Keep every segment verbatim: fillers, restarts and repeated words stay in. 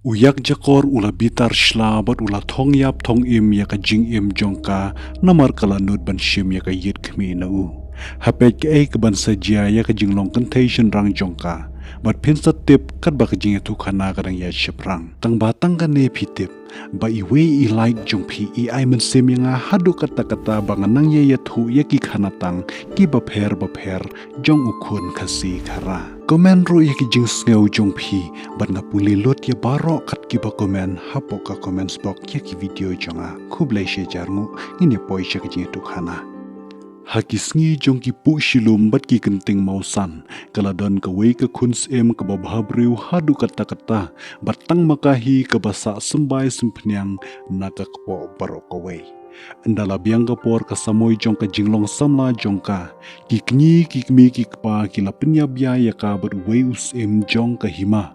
U ïakjakor u la bitar shla bad u la thong ïap thong im ïa ka jingim jong ka, namar ka la nud ban shim ïa ka ïit khmih na u. Ha peit kaei kaban sa jia ïa ka jinglong kynthei shynrang jong ka, bad phin sa tip katba ka jingïathuhkhana ka dang ïaid shaphrang. Tang ba tang kane phi tip ba iwei i like jong phi i ai mynsiem ïa nga haduh katta katta ba nga nang ïa ïathuh ïa ki khana tang kiba pher ba pher jong u khun Khasi Khara. Comment ruh ïa ki jingsngew jong phi bad nga pule lut ïa baroh kat kiba comment hapoh ka comments box ïa ki video jong nga. Khublei shi hajar nguh, ngin ïa poi sha ka jingïathuhkhana. Ha ki sngi jong ki puh shilum bad ki kynting mawsan, ka la don kawei ka khun syiem kaba bhabriew haduh katta katta, bad tang ma ka hi kaba sah symbai symphniang na ka kpoh baroh kawei. Ynda la biang ka por ka samoi jong ka jinglong samla jong ka, ki kñi ki kmie ki kpa ki la pynïap ïa ka bad uwei u syiem jong ka hima.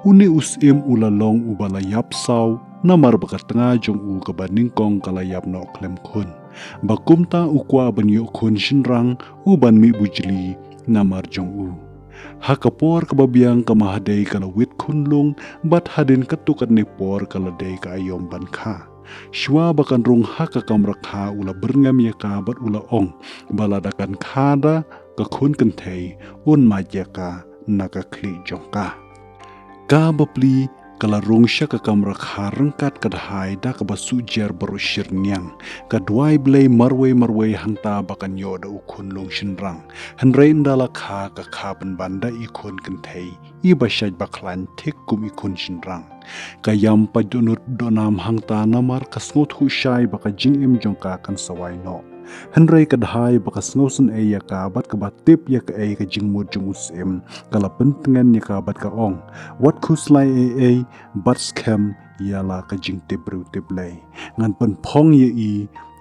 Une u syiem u la long uba la ïap saw, namar ba ka tnga jong u kaba nyngkong ka la ïap noh khlem khun. Ba kumta u kwah ban ïoh khun shynrang uban mih bujli namar jong u. Ha ka por kaba biang ka Mahadei ka la wit khunlung, bad hadien katto katne por ka la dei ka aïom ban kha. Shuwa ba kan rung ha ka kamra kha u la byrngem ïa ka bad u la ong ba lada kan kha da ka khun kynthei, un mad ïa ka na ka khlieh jong ka. Kaba plie ka la rung sha ka kamra kha ryngkat ka Dhai da kaba suh jer baroh shi rynïang. Ka duwai Blei marwei marwei hangta ba kan ïoh da u khunlung shynrang. Hynrei ynda la kha ka kha pynban da i khun kynthei iba shait ba khlaiñ thik kum i khun shynrang. Ka ïam pait dohnud dohnam hangta namar ka sngewthuh shai ba ka jingim jong ka kan sa wai noh. Hynrei ka Dhai ba ka sngewsynei ïa ka bad kaba tip ïa kaei ka jingmut jong u syiem, ka la pyntngen ïa ka bad ka ong, wat khuslai ei ei bad skhem ïa la ka jingtip briew tip Blei. Ngan pynphong ïa i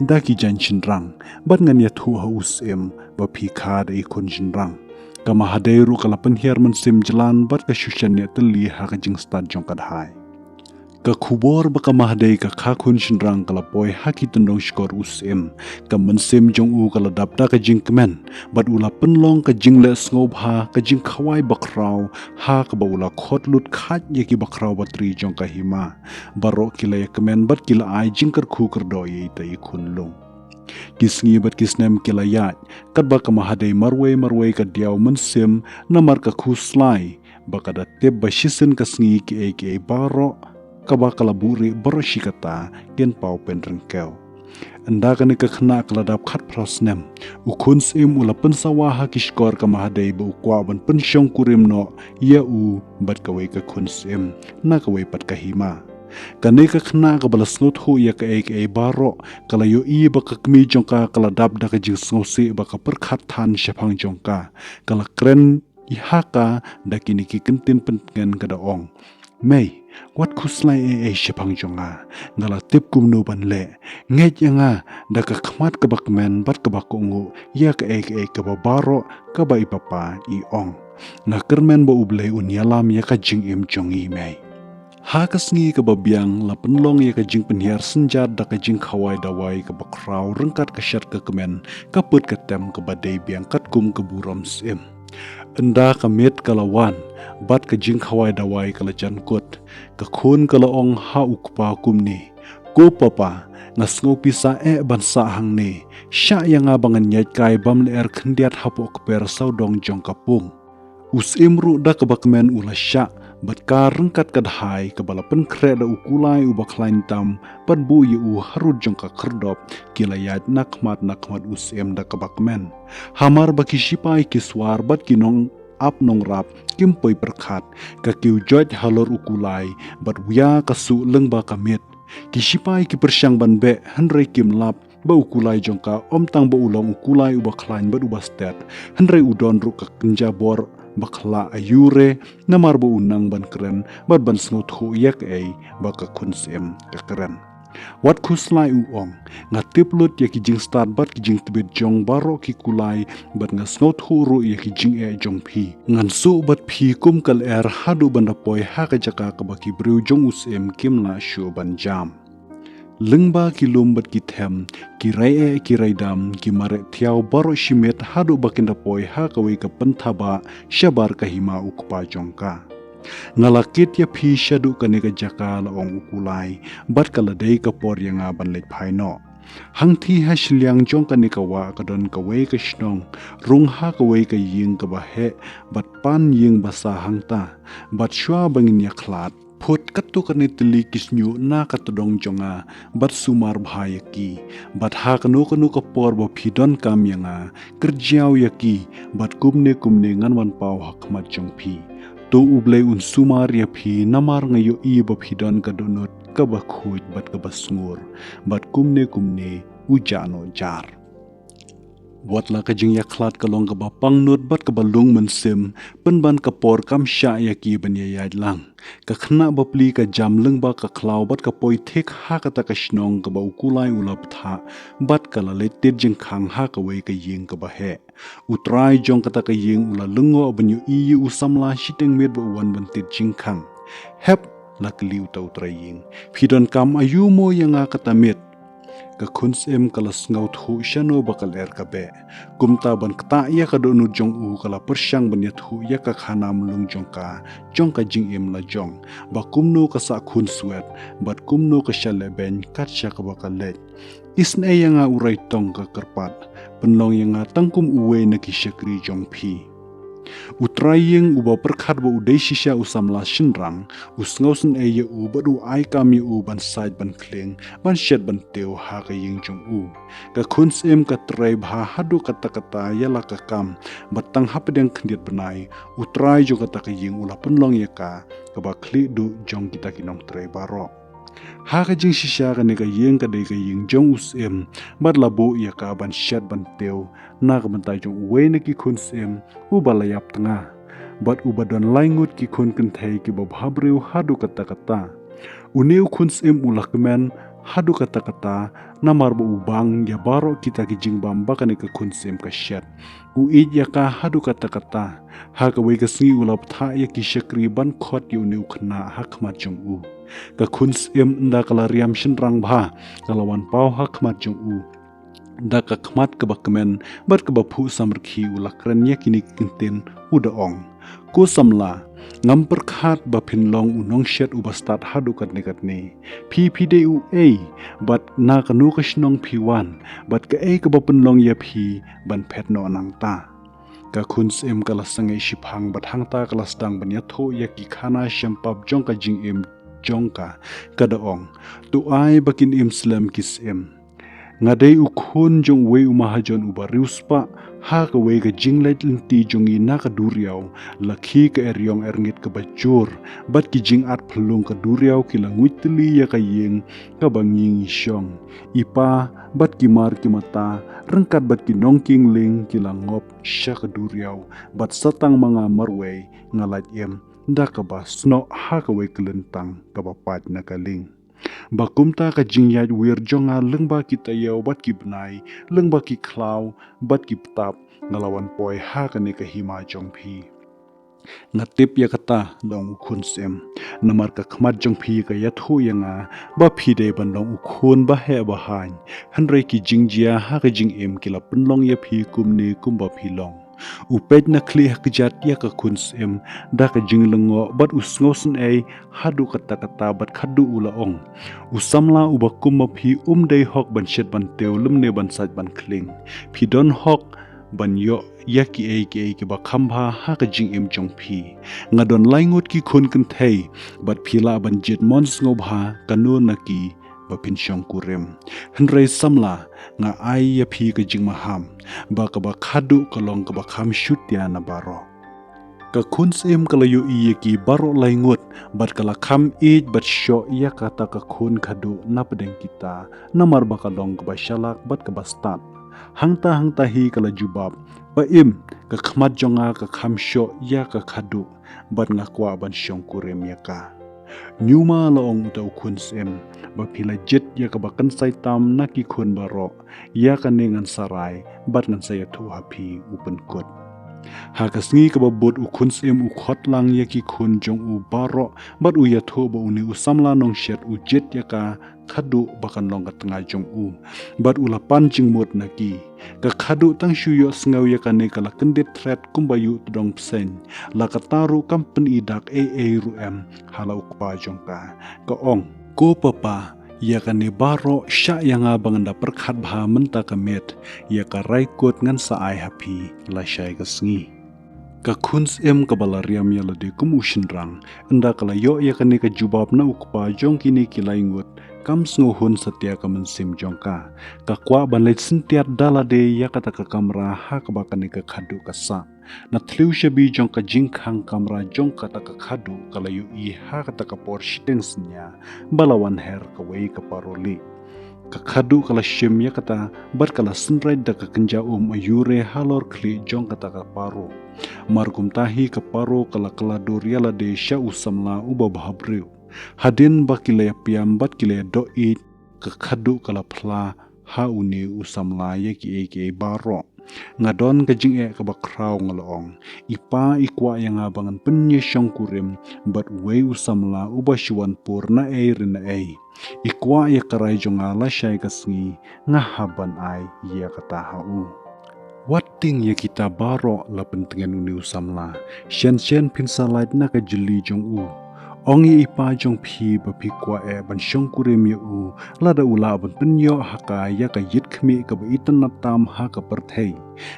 da ki jaiñ shynrang, bad ngan ïathuh ha u syiem ba phi kha da i khun shynrang. Ka Mahadei ruh ka la pynhiar mynsiem jlan bad ka shu shaniah tylli ha ka jingstad jong ka Dhai. Ka khubor ba ka Mahadei ka kha khun shynrang ka la poi ha ki tyndong shkor u syiem. Ka mynsiem jong u ka la dap da ka jingkmen, bad u la pynlong ka jingleh sngewbha, ka jingkhawai bakhraw, ha kaba u la khot lut khait ïa ki bakhraw batri jong ka hima. Baroh ki la ïakmen bad ki la ai jingkyrkhu kyrdoh ïa ita i khunlung. Ki sngi bad ki snem ki la ïaid, katba ka Mahadei marwei marwei ka diaw mynsiem, namar ka khuslai ba ka da tip ba shisien ka sngi kiei kiei baroh kaba ka la buhrieh baroh shi katta kin paw pynryngkew. Ynda kane ka khynnah ka la dap khatphra snem, u khun syiem u la pynsawa ha ki shkor ka Mahadei ba u kwah ban pynshongkurim noh ïa u bad kawei ka khun syiem na kawei pat ka hima. Kane ka khynnah kaba la sngewthuh ïa kaei kaei baroh, ka la ïohi ba ka kmie jong ka ka la dap da ka jingsngewsih ba ka pyrkhat than shaphang jong ka. Ka la kren ïa ka da kine ki kyntien pyntngen, ka da ong, mei, wat khuslai ei ei shaphang jong nga. Nga la tip kumno ban leh. Ngeit ïa nga da ka khmat kaba kmen bad kaba kohnguh ïa kaei kaei kaba baroh kaba i papa i ong. Nga kyrmen ba U Blei un ïalam ïa ka jingim jong ngi, mei. Ha ka sngi kaba biang la pynlong ïa ka jingpynhiar synjat da ka jingkhawai dawai kaba khraw ryngkat ka shad ka kmen, ka put ka tem kaba dei biang katkum ka burom syiem. Ynda ka miet ka la wan bad ka jingkhawai dawai ka la jan kut, ka khun ka la ong ha u kpa kumne, ko papa, nga sngew pisa eh ban sah hangne. Shah ïa nga ba ngan ïaid kai bym lyer khyndiat hapoh kper sawdong jong ka pung. U syiem ruh da kaba kmen u la shah, bad ka ryngkat ka Dhai kaba la pynkhreh da u kulai uba khlaiñ tam bad buh ïa u harud jong ka khyrdop, ki la ïaid na khmat na khmat u syiem da kaba kmen. Hamar ba ki shipai ki swar bad ki nongap nongrap kim poi pyrkhat, ka kiew joit halor u kulai bad wia ka suh lyngba ka miet. Ki shipai ki pyrshang ban beh hynrei kim lap ba u kulai jong ka ym tang ba u long u kulai uba khlaiñ bad uba stet, hynrei u don ruh ka kynja bor ba khlah aiu re, namar ba u nang ban kren bad ban sngewthuh ïa kaei ba ka khun syiem ka kren. Wat khuslai, u ong, nga tip lut ïa ki jingstad bad ki jingtbit jong baroh ki kulai, bad nga sngewthuh ruh ïa ki jingeh jong phi. Ngan suh bad phi kum ka lyer haduh ban da poi ha ka jaka kaba ki briew jong u syiem kim lah shuh ban jam. Lyngba ki lum bad ki them, ki rai eh ki rai dam, ki mareh thiaw baroh shi miet haduh ba kin da poi ha kawei ka pynthaba shabar ka hima u kpa jong ka. Nga la kit ïa phi shaduh kane ka jaka, la ong u kulai, bad ka la dei ka por ïa nga ban leit phai noh. Hangthie ha shiliang jong kane ka wah ka don kawei ka shnong, rung ha kawei ka ïing kaba heh, bad pan ïing basa hangta, bad shuwa ba ngin ïakhlad, phut katto katne tylli ki shñiuh na ka tdong jong nga, bad sumar bha ïa ki, bad ha kano kano ka por ba phi donkam ïa nga, kyrjaw ïa ki, bad kumne kumne ngan wan paw ha khmat jong phi. To U Blei un sumar ïa phi, namar nga ïohi ba phi don ka dohnud kaba khuid bad kaba sngur, bad kumne kumne u jah noh jar. Wat la ka jingïakhlad ka long kaba pangnud bad kaba lung mynsiem, pynban ka por kam shah ïa ki ban ïaid lang. Ka khynnah bapli ka jam lyngba ka khlaw bad ka poi thik ha kata ka shnong kaba u kulai u la bthah, bad ka la leit tied jingkhang ha kawei ka ïing kaba heh. U trai jong kata ka ïing u la lyngngoh ban ïohi ïa u samla shiteng miet ba u wan ban tied jingkhang. Hep, la kylli uta u trai ïing. Phi donkam aïu mo ïa nga kata miet? Ka khun syiem ka la sngewthuh shano ba ka lyer ka beh. Kumta ban ktah ïa ka dohnud jong u ka la pyrshang ban ïathuh ïa ka khana mlung jong ka, jong ka jingim la jong, ba kumno ka sah khun swet, bad kumno ka shah leh beiñ kat sha kaba ka leit. Isynei ïa nga u Raitong, ka kyrpad. Pynlong ïa nga tang kum uwei na ki shakri jong phi. U trai ïing uba pyrkhat ba u dei shisha u samla shynrang, u sngewsynei ïa u bad u ai kam ïa u ban sait ban khlieng, ban shet ban tiew ha ka ïing jong u. Ka khun syiem ka trei bha haduh katta katta ïa la ka kam, bad tang hapdeng khyndiat bnai, u trai jong kata ka ïing u la pynlong ïa ka kaba khlieh duh jong kita ki nongtrei baroh. Ha ka jingshisha kane ka ïing ka dei ka ïing jong u syiem, bad la buh ïa ka ban shet ban tiew na ka bynta jong uwei na ki khun syiem, uba la ïap tnga, bad uba don lai ngut ki khun kynthei kiba bhabriew haduh katta katta. Une u khun syiem u la kmen haduh katta katta, namar ba u bang ïa baroh kita ki jingbam ba kane ka khun syiem ka shet. U ïeit ïa ka haduh katta katta. Ha kawei ka sngi u la bthah ïa ki shakri ban khot ïa une u khynnah ha khmat jong u. Ka khun syiem ynda ka la riam shynrang bha, ka la wan paw ha khmat jong u. Da ka khmat kaba kmen bad kaba phuh samrkhie u la kren ïa kine ki ktien, u da ong: Ko samla, ngam pyrkhat ba phin long u nongshet uba stad haduh katne katne. Phi phi dei uei, bad na kano ka shnong phi wan, bad kaei kaba pynlong ïa phi ban phet noh nangta? Ka khun syiem ka la sangeh shiphang bad hangta ka la sdang ban ïathuh ïa ki khana shempap jong ka jingim jong ka, ka da ong: To ai ba kin im slem ki syiem. Nga dei u khun jong uwei u mahajon uba riewspah. Ha kawei ka jingleit lynti jong ngi na ka duriaw, la khie ka eriong erngit kaba jur, bad ki jingat phyllung ka duriaw ki la nguid tylli ïa ka ïing kaba ngi ngi shong. I pa bad ki mar ki mata, ryngkat bad ki nongkieng lieng ki la ngop sha ka duriaw, bad sa tang ma nga marwei nga lait im da kaba snoh ha kawei ka lyntang kaba pait na ka lieng. Ba kumta ka jingïaid wir jong nga lyngba ki taïew bad ki bnai, lyngba ki khlaw bad ki btap, nga la wan poi ha kane ka hima jong phi. Nga tip ïa kata, la ong u khun syiem, namar ka khmat jong phi ka ïathuh ïa nga ba phi dei ban long u khun ba heh ba haiñ. Hynrei ki jingjia ha ka jingim ki la pynlong ïa phi kumne kumba phi long. U peit na khlieh ha kjat ïa ka khun syiem da ka jinglyngngoh bad u sngewsynei haduh katta katta bad khadduh u la ong: U samla uba kum ma phi um dei hok ban shet ban tiew lymne ban sait ban khlieng. Phi don hok ban ïoh ïa kiei kiei kiba kham bha ha ka jingim jong phi. Nga don lai ngut ki khun kynthei, bad phi lah ban jied mon sngewbha kano na ki ba phin shongkurim. Hynrei samla, nga ai ïa phi ka jingmaham, ba kaba khadduh ka long kaba kham shutia na baroh. Ka khun syiem ka la ïohi ïa ki baroh lai ngut, bad ka la kham ïeit bad shoh ïa kata ka khun khadduh na pdeng kita, namar ba ka long kaba shalak bad kaba stad. Hangta hangta hi ka la jubab: Ba im, ka khmat jong nga ka kham shoh ïa ka khadduh, bad nga kwah ban shongkurim ïa ka. Ñiuma, la ong uta u khun syiem, ba phi la jied ïa kaba kynsai tam na ki khun baroh, ïa kane ngan sa rai bad ngan sa ïathuh ha phi u pynkut. Ha ka sngi kaba bud u khun syiem u khot lang ïa ki khun jong u baroh bad u ïathuh ba une u samla nongshet u jied ïa ka khadduh ba kan long ka tnga jong u, bad u la pan jingmut na ki. Ka khadduh tang shu ïohsngew ïa kane ka la kyndit thret kumba ïuh tdong bseiñ, la kata ruh kam pyni dak ei ei ruh em ha la u kpa jong ka. Ka ong, "Ko papa, ïa kane baroh shah ïa nga ba ngan da pyrkhat bha mynta ka miet, ïa ka rai kut ngan sa ai ha phi lashai ka sngi." Ka khun syiem kaba la riam ïa lade kum u shynrang, ynda ka la ïoh ïa kane ka jubab na u kpa jong kine ki lai ngut, kam sngewhun satia ka mynsiem jong ka. Ka kwah ban leit syntiat da lade ïa kata ka kamra ha kaba kane ka khadduh ka sah. Na thliew shabi jong ka jingkhang kamra jong kata ka khadduh ka la ïohi ha kata ka por shiteng synñia ba la wan her kawei ka paro lieh. Ka khadduh ka la shim ïa kata bad ka la synreit da ka kynja um aiu re halor khlieh jong kata ka paro. Mar kumta hi ka paro ka la kylla dur ïa lade sha u samla uba bhabriew. Hadien ba ki la ïa piam bad ki la ïa doh ïeit, ka khadduh ka la phla ha une u samla ïa kiei kiei baroh. Nga don ka jingeh kaba khraw, nga la ong. I pa i kwah ïa nga ba ngan pynïashongkurim bad uwei u samla uba shu wan pur na ei re na ei. I kwah ïa ka rai jong nga lashai ka sngi, nga hap ban ai ïa kata ha u. Wat tieng ïa kita baroh, la pyntngen une u samla. Shen shen phin sa lait na ka jylli jong u. Ong ïa i pa jong phi ba phi kwah eh ban shongkurim ïa u, lada u lah ban pynïoh ha ka ïa ka ïit khmih kaba itynnad tam ha ka pyrthei.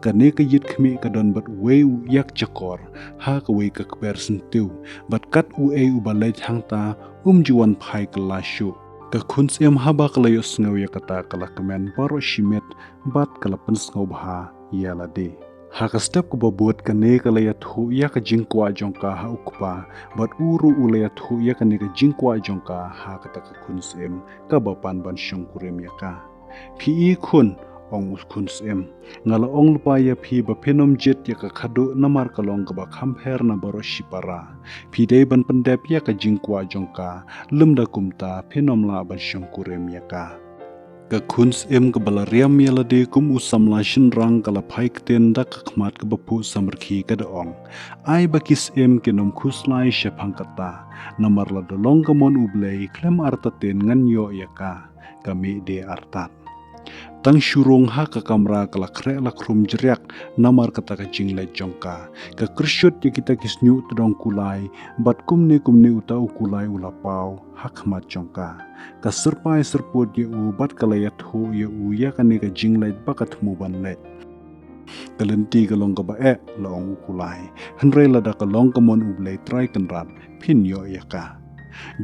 Kane ka ïit khmih ka don bad uwei u ïakjakor ha kawei ka kper syntiew, bad kat uei uba leit hangta um ju wan phai kylla shuh. Ka khun syiem haba ka la ïohsngew ïa kata ka la kmen baroh shimet bad ka la pynsngew bha ïa lade. Ha ka step kaba bud kane ka la ïathuh ïa ka jingkwah jong ka ha u kpa, bad u ruh u la ïathuh ïa kane ka jingkwah jong ka ha kata ka khun syiem kaba pan ban shongkurim ïa ka. Phi i khun, ong u khun syiem, nga la ong lypa ïa phi ba phin ym jied ïa ka khadduh namar ka long kaba kham pher na baroh shi para. Phi dei ban pyndep ïa ka jingkwah jong ka, lymda kumta phin ym lah ban shongkurim ïa ka. Ka khun syiem kaba la riam ïa lade kum u samla shynrang ka la phai ktien da ka khmat kaba phuh samrkhie, ka da ong, "Ai ba ki syiem kin ym khuslai shaphang kata, namar lada long ka mon U Blei khlem artatien ngan ïoh ïa ka, ka mih de artat." Tang shu rung ha ka kamra ka la khreh la khrum jriak namar kata ka jingleit jong ka. Ka kyrshut ïa kita ki shñiuh tdong kulai, bad kumne kumne uta u kulai u la paw ha khmat jong ka. Ka syrpai syrpud ïa u bad ka la ïathuh ïa u ïa kane ka jingleit ba ka thmu ban leit. Ka lynti ka long kaba eh, la ong u kulai. Hynrei lada ka long ka mon U Blei Trai Kynrad, phin ïoh ïa ka.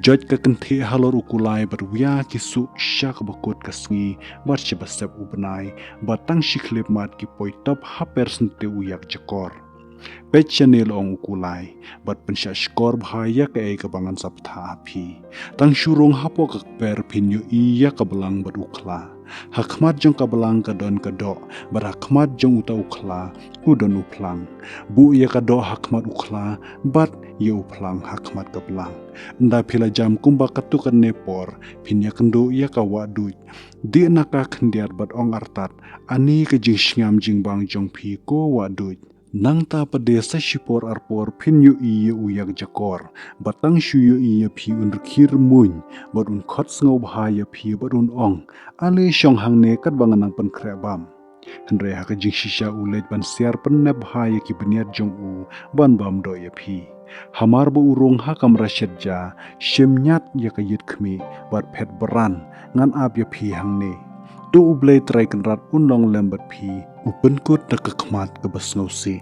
Joit ka kynthih halor u kulai bad wia ki suh sha kaba kut ka sngi bad sha ba sep u bnai, bad tang shi khyllipmat ki poi top ha per syntiew u ïakjakor. Peit shane, la ong u kulai, bad pynshah shkor bha ïa kaei kaba ngan sa bthah ha phi. Tang shu rung hapoh ka kper phin ïohi ïa ka blang bad u khla. Ha khmat jong ka blang ka don ka doh, bad ha khmat jong uta u khla u don u phlang. Buh ïa ka doh ha khmat u khla, bad ïa u phlang ha khmat ka blang. Ynda phi la jam kumba katto katne por, phin ïakynduh ïa ka wahduid. Dih na ka khyndiat bad ong artat, "Ani ka jingsngam jingbang jong phi ko wahduid." Nangta pat de sa shipor arpor phin ïohi ïa u ïakjakor, bad tang shu ïohi ïa phi un rkhie rmuiñ, bad un khot sngewbha ïa phi bad un ong, "Ale shong hangne katba ngan nang pynkhreh bam." Hynrei ha ka jingshisha u leit ban siar pynnep bha ïa ki bniat jong u ban bam doh ïa phi. Hamar ba u rung ha kamra shet ja, shim ñiat ïa ka ïit khmih, bad phet bran, ngan ap ïa phi hangne. To U Blei Trai Kynrad un long lem bad phi, u pynkut da ka khmat kaba sngewsih.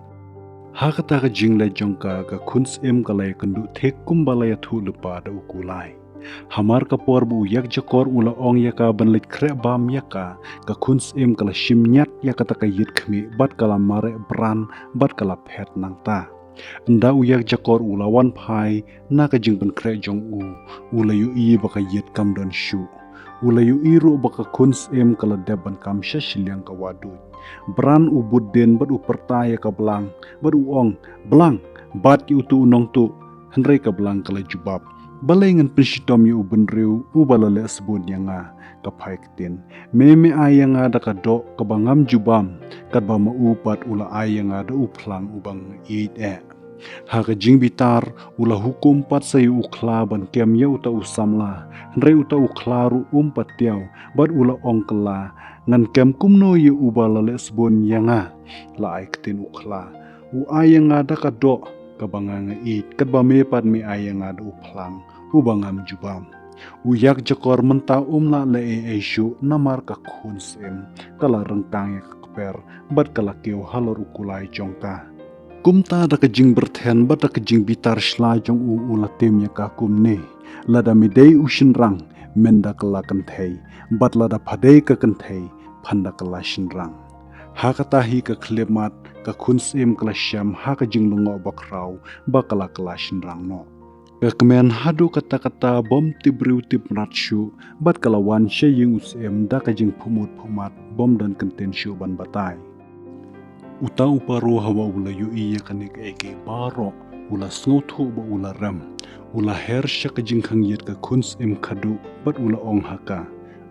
Ha kata ka jingleit jong ka, ka khun syiem ka la ïakynduh thik kumba la ïathuh lypa da u kulai. Hamar ka por ba u ïakjakor u la ong ïa ka ban leit khreh bam ïa ka, ka khun syiem ka la shim ñiat ïa kata ka ïit khmih bad ka la mareh bran bad ka la phet nangta. Ynda u ïakjakor u la wan phai na ka jingpynkhreh jong u, u la ïohi ba ka ïit kam don shuh. U la ïohi ruh ba ka khun syiem ka la dep ban kam sha shiliang ka wahduid. Bran u bud dien bad u pyrta ïa ka blang, bad u ong, "Blang, bat ïa utu u nongtuh." Hynrei ka blang ka la jubab, "Balei ngan pynshitom ïa u bynriew uba la leh sbun ïa nga?" Ka phai ktien, "Me me ai ïa nga da ka doh kaba ngam ju bam, katba ma u pat u la ai ïa nga da u phlang uba nga ïeit eh." Ha ka jingbitar, u la hukum pat sa ïa u khla ban kem ïa uta u samla, hynrei uta u khla ruh um pat tiaw, bad u la ong kylla, ngan kem kumno ïa uba la leh sbun ïa nga. La ai ktien u khla, u ai ïa nga da ka doh kaba nga nga ïeit, katba me pat me ai ïa nga da u phlang uba ngam jubab. U ïakjakor mynta um lah leh ei ei shuh namar ka khun syiem ka la ryngkang ïa ka kper bad ka la kiew halor u kulai jong ka. Kumta da ka jingbyrthen bad da ka jingbitar shla jong u, u la tim ïa ka kumne, lada me dei u shynrang, myn da ka la kynthei, bad lada pha dei ka kynthei, phan da ka la shynrang. Ha kata hi ka khyllipmat, ka khun syiem ka la shem ha ka jinglyngngoh bakhraw ba ka la kylla shynrang noh. Ka kmen haduh katta katta bym tip briew tip mrad shuh, bad ka la wan sha ïing u syiem da ka jingphumut phumat bym don kyntien shuh ban batai. Uta u paro haba u la ïohi ïa kane kaei kaei baroh, u la sngewthuh bad u la rem. U la her sha ka jingkhang ïit ka khun syiem khadduh bad u la ong ha ka,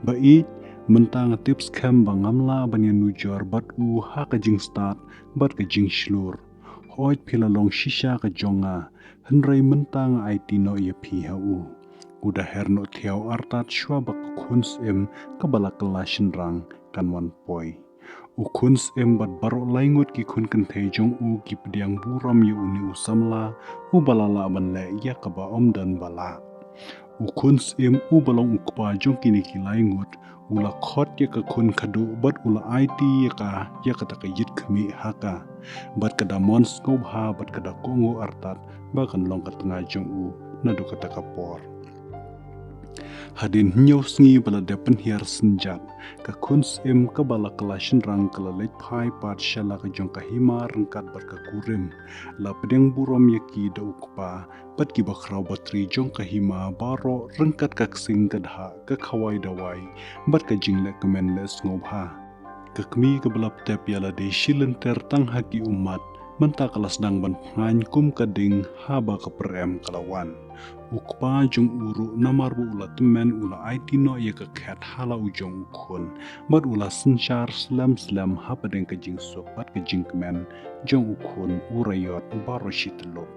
ba ïeit, mynta nga tip skhem ba ngam lah ban ïanujor bad u ha ka jingstad bad ka jingshlur. Hooid phi la long shisha ka jong nga, hynrei mynta nga aiti noh ïa phi ha u. U da her noh thiaw artat shuwa ba ka khun syiem kaba la kylla shynrang kan wan poi. U khun syiem bad baroh lai ngut ki khun kynthei jong u ki pdiang burom ïa une u samla, uba la lah ban leh ïa kaba ym don ba lah. U khun syiem uba long u kpa jong kine ki lai ngut, u la khot ïa ka khun khadduh bad u la aiti ïa ka ïa kata ka ïit khmih ha ka. Bad ka da mon sngewbha bad ka da kohnguh artat ba kan long ka tnga jong u naduh kata ka por. Hadien hynñiew sngi ba la dep pynhiar synjat, ka khun syiem kaba la kylla shynrang ka la leit phai pat sha la ka jong ka hima ryngkat bad ka kurim. La pdiang burom ïa ki da u kpa bad ki bakhraw batri jong ka hima baroh ryngkat ka ksing ka dhah, ka khawai dawai bad ka jingleh kmen leh sngewbha. Ka kmie kaba la ptep ïa lade shi lynter tang ha ki ummat, mynta ka la sdang ban phngaiñ kum ka ding haba ka pyrem ka la wan. U kpa jong u ruh namar ba u la tymmen u la aiti noh ïa ka khet ha la u jong u khun, bad u la synshar slem slem hapdeng ka jingsuk bad ka jingkmen jong u khun u raiot baroh shi tyllup.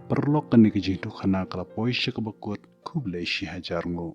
Paralok, kane ka jingïathuhkhana ka la poi sha kaba kut. Khublei shi hajar nguh.